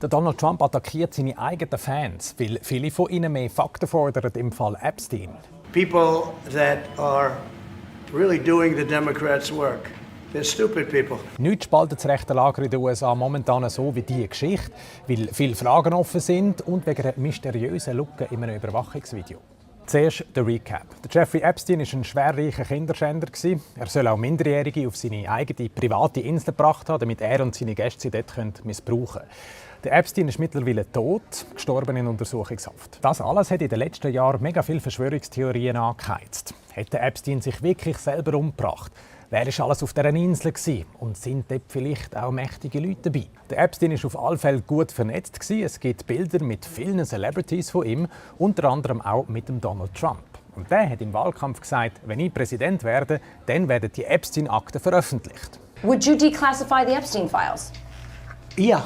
Der Donald Trump attackiert seine eigenen Fans, weil viele von ihnen mehr Fakten fordern im Fall Epstein. People that are really doing the Democrats' work. They're stupid people. Nichts spaltet das rechte Lager in den USA momentan so wie diese Geschichte, weil viele Fragen offen sind und wegen einer mysteriösen Lücke in einem Überwachungsvideo. Zuerst der Recap. Der Jeffrey Epstein war ein schwerreicher Kinderschänder. Er soll auch Minderjährige auf seine eigene private Insel gebracht haben, damit er und seine Gäste sie dort missbrauchen können. Der Epstein ist mittlerweile tot, gestorben in Untersuchungshaft. Das alles hat in den letzten Jahren mega viele Verschwörungstheorien angeheizt. Hätte Epstein sich wirklich selber umgebracht? Wer war alles auf dieser Insel und sind dort vielleicht auch mächtige Leute dabei? Der Epstein war auf alle Fälle gut vernetzt. Es gibt Bilder mit vielen Celebrities von ihm, unter anderem auch mit dem Donald Trump. Und der hat im Wahlkampf gesagt, wenn ich Präsident werde, dann werden die Epstein-Akten veröffentlicht. Would you declassify the Epstein files? Yeah,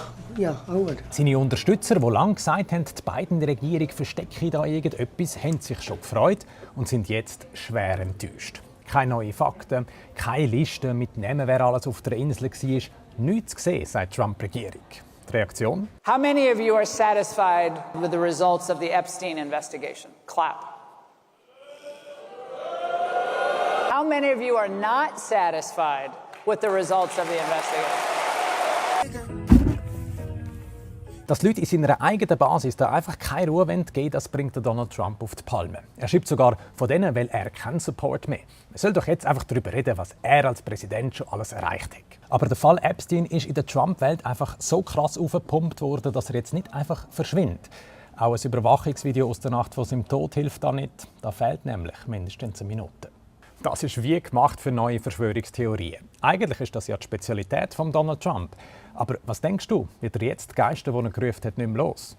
I would. Seine Unterstützer, die lange gesagt haben, die Biden-Regierung verstecke da irgendetwas, haben sich schon gefreut und sind jetzt schwer enttäuscht. Keine neuen Fakten, keine Liste mit Namen, wer alles auf der Insel war. Nichts gesehen, sagt die Trump-Regierung. Die Reaktion? How many of you are satisfied with the results of the Epstein investigation? Clap. How many of you are not satisfied with the results of the investigation? Dass Leute in seiner eigenen Basis da einfach keine Ruhe geben wollen, das bringt Donald Trump auf die Palme. Er schreibt sogar, von denen will er keinen Support mehr. Man soll doch jetzt einfach darüber reden, was er als Präsident schon alles erreicht hat. Aber der Fall Epstein ist in der Trump-Welt einfach so krass aufgepumpt worden, dass er jetzt nicht einfach verschwindet. Auch ein Überwachungsvideo aus der Nacht vor seinem Tod hilft da nicht. Da fehlt nämlich mindestens eine Minute. Das ist wie gemacht für neue Verschwörungstheorien. Eigentlich ist das ja die Spezialität von Donald Trump. Aber was denkst du, wird er jetzt die Geister, die er gerufen hat, nicht mehr los?